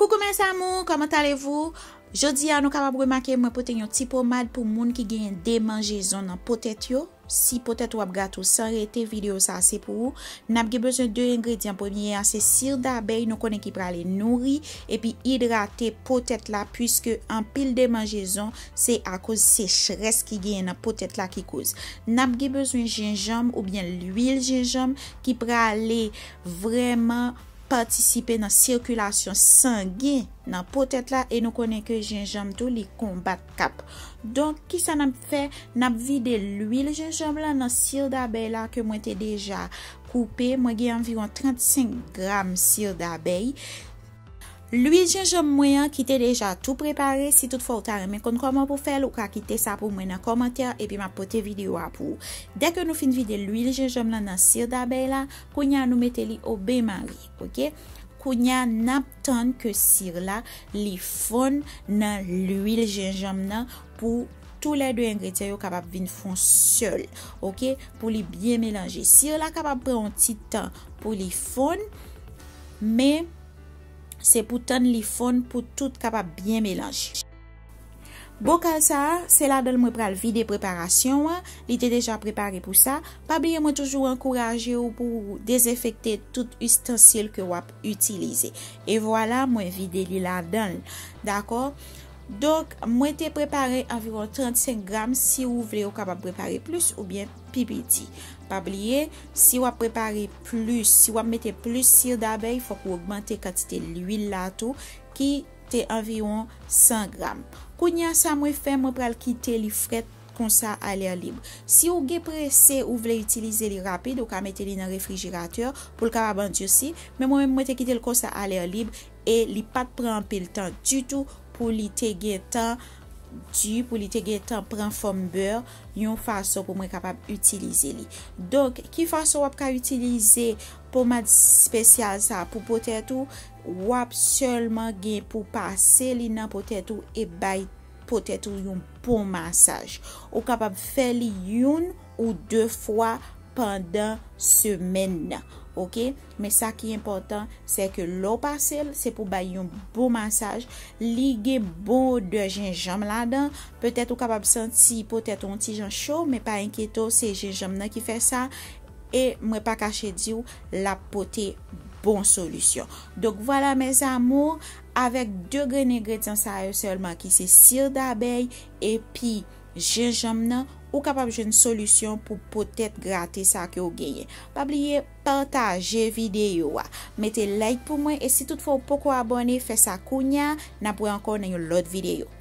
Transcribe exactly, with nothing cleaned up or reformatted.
Coucou mes amours, comment allez-vous? Jodi a nou kapab remake mwen pote yon ti pomad pou moun ki genyen demanjezon nan potèt yo. Si potèt ou ap grate w san rete, videyo sa se pou ou. N ap gen bezwen de engredyan. Premye a se sir dabèy, nou konnen ki prale nouri epi idrate potèt la, piske anpil demanjezon se akoz sechrès ki genyen nan potèt la ki koz. N ap gen bezwen jenjanm oubyen lwil jenjanm ki prale vrèman patisipe nan sikilasyon sangen nan potèt la, e nou konnen ke jenjanm tou li konbat kap. Donk, kisa n ap fè? N ap vide lwil jenjanm lan nan sir dabèy la ke mwen te deja koupe. Mwen gen anviwon trannsenk gram sir dabèy. Lwil jenjanm mwen an ki te deja tou prepare, si toutfwa ou ta renmen konn kòman pou fè l, ou ka kite sa pou mwen nan kòmantè, epi m ap pote videyo a pou ou. Dèke nou fin vide lwil jenjanm lan nan sir dabèy la, kounye a nou mete li o ben mari, oke? Kounye a n ap tann ke sir la li fonn nan lwil jenjanm nan pou toulède engredyan yo kapab vin fon sèl, oke? Pou li byen melanje. Sir la kapab pran yon ti tan pou li fonn, men se pou tann li fonn pou tout kapab byen melanje. Bokal sa a, se ladan l mwen pral vide preparasyon an. Li te deja prepare pou sa. Pa bliye, mwen toujou ankouraje w pou w dezenfekte tout istansil ke w ap itilize. E vwala, mwen vide li ladan l. Dakò? Donk, mwen te prepare anviwon trannsenk gram. Si w vle, ou kapab prepare plis oubyen pi piti. Pa bliye, si w ap prepare plis, si w ap mete plis sir dabèy, fòk ou ogmante kantite lwil la tou, ki te anviwon san gram. Kounye a, sa mwen fè, mwen pral kite li frèt konsa alè lib. Si w gen prese, ou vle itilize li rapid, ou ka mete li nan refrijeratè pou l kapab andisi, men mwen menm mwen te kite l konsa alè lib e li pa t pran anpil tan ditou pou li te gen tan di, pou li te gen tan pran fòm bè, yon fason pou mwen kapab itilize li. Donk, ki fason w ap ka itilize pomad espesyal sa pou potèt ou? W ap sèlman gen pou pase li nan potèt ou e bay potèt ou yon bon masaj. Ou kapab fè li youn ou de fwa pandan semèn nan, oke? Men sa ki enpòtan, se ke lè w pase l, se pou bay yon bon masaj. Li gen bon odè jenjanm ladan. Petèt ou kapab santi potèt ou yon ti jan cho, men pa enkyete w, se jenjanm nan ki fè sa. E mwen pa kache di w, l ap pote bon solisyon. Donk, vwala, mes amours, avèk de grenn engredyan sa yo sèlman, ki se sir dabèy epi jenjanm nan, ou kapab jwenn solisyon pou potèt grate sa ke w genyen. Pa bliye pataje videyo a. Mete like pou mwen, e si toutfwa ou poko abòne, fè sa kounye a. N ap wè ankò nan yon lòt videyo.